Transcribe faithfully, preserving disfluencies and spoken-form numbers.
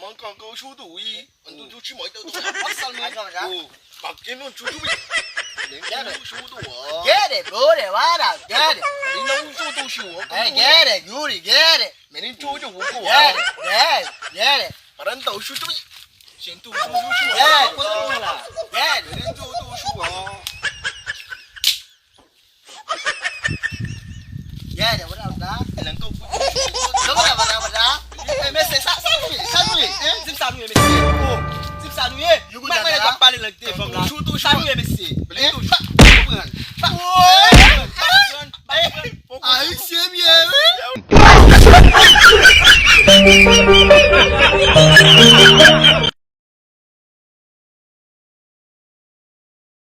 Ankan, ankan, ou chou tou, wi. Ann tou, tou, chimay, tou, tou. Pas sèlman. Ajan, ja. Oh, pa gen non chou tou, wi. Nen tou, chou tou, oh. Get it, bro, that what up, get it. Li nan ou chou tou, chou, oh. Hey, get it, Yuri, get it. Men nen tou, tou, oh, oh. Get it, get it, get it. Paran tou, chou tou, wi. Chen tou, chou, chou, chou. Get it, kote ou la? Get it. Nen tou, tou, chou, oh. Yeah, what up, da? Nan kou. Nan kou, nan kou, nan kou. Eh, mesye, sa, sa nou ye? Sa nou ye? Hein? Di m sa nou ye, mesye. Oh, di m sa nou ye. Mwen, mwen, ap pale lang de fanm la. Sa nou ye, mesye? Hein?